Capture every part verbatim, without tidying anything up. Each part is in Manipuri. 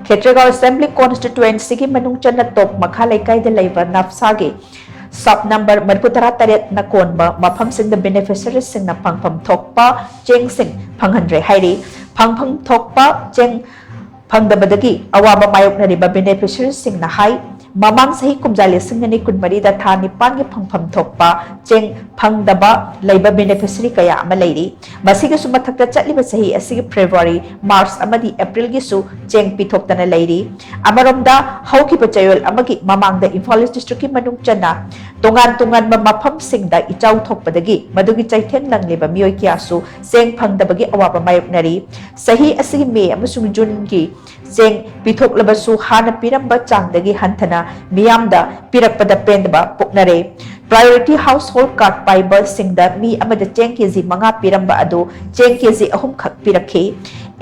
ꯈꯦꯇ꯭ꯔꯤꯒꯥꯎ ꯑꯦꯁꯦꯝꯕ꯭ꯂꯤ ꯀꯣꯟꯁꯇꯤꯇ꯭ꯋꯦꯟꯁꯤꯒꯤ ꯃꯅꯨꯡ ꯆꯟꯅ ꯇꯣꯞ ꯃꯈꯥ ꯂꯩꯀꯥꯏꯗ ꯂꯩꯕ ꯅꯞꯁꯥꯒꯤ ꯁꯕ ꯅꯝꯕꯔ ꯃꯔꯤꯐꯨ ꯇꯔꯥ ꯇꯔꯦꯠꯅ ꯀꯣꯟꯕ ꯃꯐꯝꯁꯤꯡꯗ ꯕꯦꯅꯤꯐꯤꯁꯔꯤꯁꯤꯡꯅ ꯐꯪꯐꯝ ꯊꯣꯛꯄ ꯆꯦꯡꯁꯤꯡ ꯐꯪꯍꯟꯗ꯭ꯔꯦ ꯍꯥꯏꯔꯤ꯫ ꯐꯪꯐꯝ ꯊꯣꯛꯄ ꯆꯦꯡ ꯐꯪꯗꯕꯗꯒꯤ ꯑꯋꯥꯕ ꯃꯥꯌꯣꯛꯅꯔꯤꯕ ꯕꯦꯅꯤꯐꯤꯁꯔꯤꯁꯤꯡꯅ ꯍꯥꯏ, ꯃꯃꯥꯡ ꯆꯍꯤ ꯀꯨꯝꯖꯥ ꯂꯤꯁꯤꯡ ꯑꯅꯤ ꯀꯨꯟꯃꯔꯤꯗ ꯊꯥ ꯅꯤꯄꯥꯟꯒꯤ ꯐꯪꯐꯝ ꯊꯣꯛꯄ ꯆꯦꯡ ꯐꯪꯗꯕ ꯂꯩꯕ ꯕꯦꯅꯤꯐꯤꯁꯔꯤ ꯀꯌꯥ ꯑꯃ ꯂꯩꯔꯤ꯫ ꯃꯁꯤꯒꯤꯁꯨ ꯃꯊꯛꯇ ꯆꯠꯂꯤꯕ ꯆꯍꯤ ꯑꯁꯤꯒꯤ ꯐꯦꯕ꯭ꯔꯨꯋꯥꯔꯤ, ꯃꯥꯔꯆ ꯑꯃꯗꯤ ꯑꯦꯄ꯭ꯔꯤꯜꯒꯤꯁꯨ ꯆꯦꯡ ꯄꯤꯊꯣꯛꯇꯅ ꯂꯩꯔꯤ꯫ ꯑꯃꯔꯣꯝꯗ, ꯍꯧꯈꯤꯕ ꯆꯌꯣꯜ ꯑꯃꯒꯤ ꯃꯃꯥꯡꯗ ꯏꯝꯐꯥꯜ ꯏꯁ ꯗꯤꯁꯇ꯭ꯔꯤꯛꯀꯤ ꯃꯅꯨꯡ ꯆꯟꯅ ꯇꯣꯉꯥꯟ ꯇꯣꯉꯥꯟꯕ ꯃꯐꯝꯁꯤꯡꯗ ꯏꯆꯥꯎ ꯊꯣꯛꯄꯗꯒꯤ ꯃꯗꯨꯒꯤ ꯆꯩꯊꯦꯡ ꯅꯪꯂꯤꯕ ꯃꯤꯑꯣꯏ ꯀꯌꯥꯁꯨ ꯆꯦꯡ ꯐꯪꯗꯕꯒꯤ ꯑꯋꯥꯕ ꯃꯥꯌꯣꯛꯅꯔꯤ꯫ ꯆꯍꯤ ꯑꯁꯤꯒꯤ ꯃꯦ ꯑꯃꯁꯨꯡ ꯖꯨꯟꯒꯤ ꯆꯦꯡ ꯄꯤꯊꯣꯛꯂꯕꯁꯨ ꯍꯥꯟꯅ ꯄꯤꯔꯝꯕ ꯆꯥꯡꯗꯒꯤ ꯍꯟꯊꯅ ꯃꯤꯌꯥꯝꯗ ꯄꯤꯔꯛꯄꯗ ꯄꯦꯟꯗꯕ ꯄꯣꯛꯅꯔꯦ꯫ ꯄ꯭ꯔꯥꯏꯌꯣꯔꯤꯇꯤ ꯍꯥꯎꯁꯍꯣꯜ ꯀꯥꯔꯗ ꯄꯥꯏꯕꯁꯤꯡꯗ ꯃꯤ ꯑꯃꯗ ꯆꯦꯡ ꯀꯦꯖꯤ ꯃꯉꯥ ꯄꯤꯔꯝꯕ ꯑꯗꯨ ꯆꯦꯡ ꯀꯦꯖꯤ ꯑꯍꯨꯝ ꯈꯛ ꯄꯤꯔꯛꯈꯤ꯫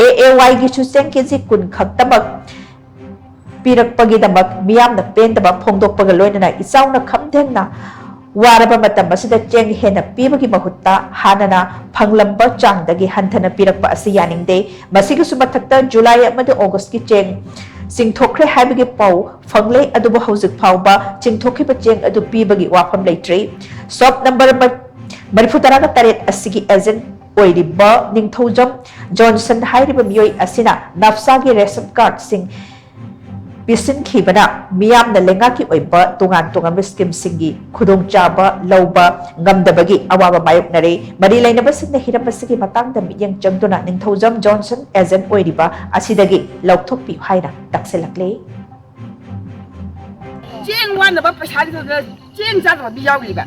ꯑꯦ ꯑꯦ ꯋꯥꯏꯒꯤꯁꯨ ꯆꯦꯡ ꯀꯦꯖꯤ ꯀꯨꯟ ꯈꯛꯇꯃꯛ ꯄꯤꯔꯛꯄꯒꯤꯗꯃꯛ ꯃꯤꯌꯥꯝꯅ ꯄꯦꯟꯗꯕ ꯐꯣꯡꯗꯣꯛꯄꯒ ꯂꯣꯏꯅꯅ ꯏꯆꯥꯎꯅ ꯈꯝꯊꯦꯡꯅ ꯋꯥꯔꯕ ꯃꯇꯝ ꯑꯁꯤꯗ ꯆꯦꯡ ꯍꯦꯟꯅ ꯄꯤꯕꯒꯤ ꯃꯍꯨꯠꯇ ꯍꯥꯟꯅꯅ ꯐꯪꯂꯝꯕ ꯆꯥꯡꯗꯒꯤ ꯍꯟꯊꯅ ꯄꯤꯔꯛꯄ ꯑꯁꯤ ꯌꯥꯅꯤꯡꯗꯦ꯫ ꯃꯁꯤꯒꯤꯁꯨ ꯃꯊꯛꯇ ꯖꯨꯂꯥꯏ ꯑꯃꯗꯤ ꯑꯣꯒꯁꯀꯤ ꯆꯦꯡ ꯆꯤꯡꯊꯣꯛꯈ꯭ꯔꯦ ꯍꯥꯏꯕꯒꯤ ꯄꯥꯎ ꯐꯪꯂꯦ, ꯑꯗꯨꯕꯨ ꯍꯧꯖꯤꯛ ꯐꯥꯎꯕ ꯆꯤꯡꯊꯣꯛꯈꯤꯕ ꯆꯦꯡ ꯑꯗꯨ ꯄꯤꯕꯒꯤ ꯋꯥꯐꯝ ꯂꯩꯇ꯭ꯔꯤ꯫ ꯁꯕ ꯅꯝꯕꯔ ꯃꯔꯤꯐꯨ ꯇꯔꯥꯒ ꯇꯔꯦꯠ ꯑꯁꯤꯒꯤ ꯑꯦꯖꯦꯟ ꯑꯣꯏꯔꯤꯕ ꯅꯤꯡꯊꯧꯖꯝ ꯖꯣꯟꯁꯟ ꯍꯥꯏꯔꯤꯕ ꯃꯤꯑꯣꯏ ꯑꯁꯤꯅ ꯅꯞꯁꯥꯒꯤ ꯔꯦꯁꯟ ꯀꯥꯔꯗꯁꯤꯡ ꯄꯤꯁꯤꯟꯈꯤꯕꯅ ꯃꯤꯌꯥꯝꯅ ꯂꯩꯉꯥꯛꯀꯤ ꯑꯣꯏꯕ ꯇꯣꯉꯥꯟ ꯇꯣꯉꯥꯟꯕ ꯁ꯭ꯀꯤꯝꯁꯤꯡꯒꯤ ꯈꯨꯗꯣꯡꯆꯥꯕ ꯂꯧꯕ ꯉꯝꯗꯕꯒꯤ ꯑꯋꯥꯕ ꯃꯥꯌꯣꯛꯅꯔꯦ꯫ ꯃꯔꯤ ꯂꯩꯅꯕꯁꯤꯡꯅ ꯍꯤꯔꯝ ꯑꯁꯤꯒꯤ ꯃꯇꯥꯡꯗ ꯃꯤꯠꯌꯦꯡ ꯆꯪꯗꯨꯅ ꯅꯤꯡꯊꯧꯖꯝ ꯖꯣꯟꯁꯟ ꯑꯦꯖꯦꯟ ꯑꯣꯏꯔꯤꯕ ꯑꯁꯤꯗꯒꯤ ꯂꯧꯊꯣꯛꯄꯤꯌꯨ ꯍꯥꯏꯅ ꯇꯛꯁꯤꯜꯂꯛꯂꯤ꯫ ꯆꯦꯡ ꯋꯥꯅꯕ ꯄꯩꯁꯥꯗꯨꯗ ꯆꯦꯡ ꯆꯥꯗꯕ ꯃꯤ ꯌꯥꯎꯔꯤꯕ꯫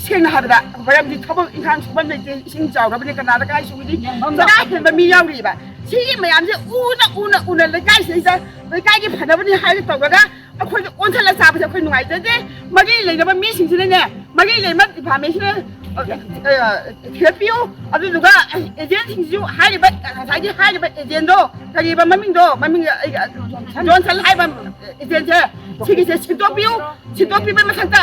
ꯁꯦꯡꯅ ꯍꯥꯏꯕꯗ ꯃꯔꯝꯗꯤ ꯊꯕꯛ ꯏꯪꯈꯥꯡ ꯁꯨꯐꯝ ꯂꯩꯇꯦ, ꯏꯁꯤꯡ ꯆꯥꯎꯔꯕꯅꯤ, ꯀꯅꯥꯗ ꯀꯥꯏ ꯁꯨꯒꯅꯤ? ꯆꯔꯥ ꯍꯦꯟꯕ ꯃꯤ ꯌꯥꯎꯔꯤꯕ꯫ ꯁꯤꯒꯤ ꯃꯌꯥꯝꯁꯦ ꯎꯅ ꯎꯅ ꯎꯅ ꯂꯩꯀꯥꯏꯁꯤꯗꯩꯗ ꯂꯩꯀꯥꯏꯒꯤ ꯐꯅꯕꯅꯤ ꯍꯥꯏꯅ ꯇꯧꯔꯒ ꯑꯩꯈꯣꯏꯗ ꯑꯣꯟꯁꯤꯜꯂ ꯆꯥꯕꯁꯦ ꯑꯩꯈꯣꯏ ꯅꯨꯡꯉꯥꯏꯖꯗꯦ꯫ ꯃꯔꯤ ꯂꯩꯅꯕ ꯃꯤꯁꯤꯡꯁꯤꯅꯅꯦ, ꯃꯔꯤ ꯂꯩꯅꯕ ꯗꯤꯄꯥꯔꯠꯃꯦꯟꯁꯤꯅ ꯊꯤꯒꯠꯄꯤꯌꯨ꯫ ꯑꯗꯨꯗꯨꯒ ꯑꯦꯖꯦꯟꯁꯤꯡꯁꯤꯁꯨ ꯍꯥꯏꯔꯤꯕ, ꯉꯁꯥꯏꯒꯤ ꯍꯥꯏꯔꯤꯕ ꯑꯦꯖꯦꯟꯗꯣ, ꯀꯔꯤꯕ ꯃꯃꯤꯡꯗꯣ, ꯃꯃꯤꯡ ꯖꯣꯟꯁꯟ ꯍꯥꯏꯕ ꯑꯦꯖꯦꯟꯁꯦ, ꯁꯤꯒꯤꯁꯦ ꯁꯤꯟꯗꯣꯛꯄꯤꯌꯨ꯫ ꯁꯤꯟꯗꯣꯛꯄꯤꯕ ꯃꯊꯛꯇ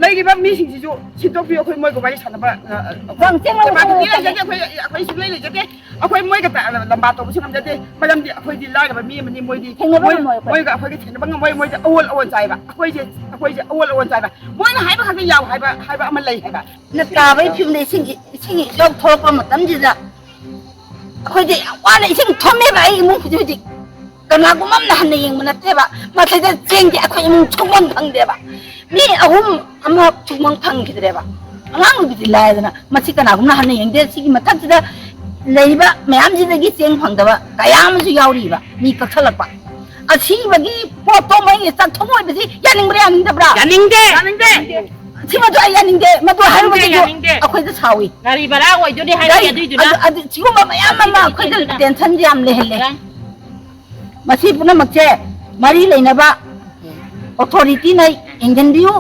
ꯂꯩꯔꯤꯕ ꯃꯤꯁꯤꯡꯁꯤꯁꯨ ꯁꯤꯟꯗꯣꯛꯄꯤꯌꯨ꯫ ꯑꯩꯈꯣꯏ ꯃꯣꯏꯒ ꯋꯥꯔꯤ ꯁꯥꯟꯅꯕ, ꯑ, ꯑ, ꯈꯪ ꯆꯦꯡ ꯂꯧꯕ ꯀꯦꯄꯥꯁꯤꯇꯤ ꯈꯪꯗꯦ꯫ ꯂꯩꯖꯗꯦ꯫ ꯑꯩꯈꯣꯏ, ꯑꯩꯈꯣꯏ ꯁꯨꯡꯂꯩ ꯂꯩꯖꯗꯦ꯫ ꯑꯩꯈꯣꯏ ꯃꯣꯏꯒ ꯇ-, ꯂꯝꯕꯥ ꯇꯧꯕꯁꯨ ꯉꯝꯖꯗꯦ꯫ ꯃꯔꯝꯗꯤ ꯑꯩꯈꯣꯏꯗꯤ ꯂꯥꯏꯔꯕ ꯃꯤ ꯑꯃꯅꯤ, ꯃꯣꯏꯗꯤ ꯊꯦꯡꯅꯕ ꯃꯣꯏ-, ꯉꯝꯃꯣꯏ ꯑꯩꯈꯣꯏ꯫ ꯃꯣꯏꯒ ꯑꯩꯈꯣꯏꯒ ꯊꯦꯡꯅꯕ ꯉꯝꯃꯣꯏ꯫ ꯃꯣꯏꯗꯤ ꯑꯑꯣꯜ ꯑꯑꯣꯟ ꯆꯥꯏꯕ꯫ ꯑꯩꯈꯣꯏꯁꯦ, ꯑꯩꯈꯣꯏꯁꯦ ꯑꯑꯣꯜ ꯑꯑꯣꯟ ꯆꯥꯏꯕ꯫ ꯃꯣꯏꯅ ꯍꯥꯏꯕ ꯈꯛꯇ ꯌꯥꯎ ꯍꯥꯏꯕ, ꯍꯥꯏꯕ ꯑꯃ ꯂꯩ ꯍꯥꯏꯕ꯫ ꯅ ꯇꯥꯕꯒꯤ ꯐꯤꯕꯝꯗ ꯏꯁꯤꯡꯒꯤ, ꯏꯁꯤꯡ ꯏꯆꯥꯎ ꯊꯣꯛꯂꯛꯄ ꯃꯇꯝꯁꯤꯗ ꯑꯩꯈꯣꯏꯗꯤ ꯌꯥꯝ ꯋꯥꯅ ꯏꯁꯤꯡ ꯊꯨꯝꯃꯦꯕ꯫ ꯑꯩ ꯏꯃꯨꯡ ꯍꯧꯖꯤꯛ ꯍꯧꯖꯤꯛ ꯀꯅꯥꯒꯨꯝꯕ ꯑꯃꯅ ꯍꯟꯅ ꯌꯦꯡꯕ ꯅꯠꯇꯦꯕ꯫ ꯃꯁꯤꯗ ꯆꯦꯡꯁꯦ ꯑꯩꯈꯣꯏ ꯏꯃꯨꯡ ꯁꯨꯡꯐꯪ ꯐꯪꯗꯦꯕ꯫ ꯃꯤ ꯑꯍꯨꯝ ꯑꯃ ꯁꯨꯡꯐꯪ ꯐꯪꯈꯤꯗ꯭ꯔꯦꯕ꯫ ꯑꯉꯥꯡ ꯅꯨꯕꯤꯗꯤ ꯂꯥꯏꯗꯅ, ꯃꯁꯤ ꯀꯅꯥꯒꯨꯝꯕꯅ ꯍꯟꯅ ꯌꯦꯡꯗꯦ꯫ ꯁꯤꯒꯤ ꯃꯊꯛꯁꯤꯗ ꯂꯩꯔꯤꯕ ꯃꯌꯥꯝꯁꯤꯗꯒꯤ ꯆꯦꯡ ꯐꯪꯗꯕ ꯀꯌꯥ ꯑꯃꯁꯨ ꯌꯥꯎꯔꯤꯕ, ꯃꯤ ꯀꯛꯊꯠꯂꯛꯄ꯫ ꯑꯁꯤꯕꯒꯤ ꯄꯣꯠꯇꯣ ꯃꯣꯏꯒꯤ ꯆꯥꯛꯊꯨꯡ ꯑꯣꯏꯕꯁꯤ ꯌꯥꯅꯤꯡꯕ꯭ꯔꯥ, ꯌꯥꯅꯤꯡꯗꯕ꯭ꯔꯥ? ꯌꯥꯅꯤꯡꯗꯦ꯫ ꯌꯥꯅꯤꯡꯗꯦ꯫ ꯁꯤꯃꯁꯨ ꯑꯩ ꯌꯥꯅꯤꯡꯗꯦ꯫ ꯃꯗꯨ ꯍꯥꯏꯔꯨꯕꯗꯁꯨ ꯌꯥꯅꯤꯡꯗꯦ꯫ ꯑꯩꯈꯣꯏꯗ ꯁꯥꯎꯏ꯫ ꯒꯥꯔꯤ ꯚꯔꯥ ꯑꯣꯏꯗꯣꯏꯅꯦ ꯍꯥꯏꯔꯤ ꯒꯥꯔꯤ ꯑꯗꯨꯏꯗꯨꯅ꯫ ꯑꯗꯨ, ꯑꯗꯨ, ꯁꯤꯒꯨꯝꯕ ꯃꯌꯥꯝ ꯑꯃ ꯑꯩꯈꯣꯏꯗ ꯑꯗꯨꯏꯗꯨꯅ꯫ Tension ꯌꯥꯝ ꯂꯩꯍꯜꯂꯦ꯫ ꯃꯁꯤ ꯄꯨꯝꯅꯃꯛꯁꯦ ꯃꯔꯤ ꯂꯩꯅꯕ authority ꯅ ꯌꯦꯡꯁꯤꯟꯕꯤꯌꯨ꯫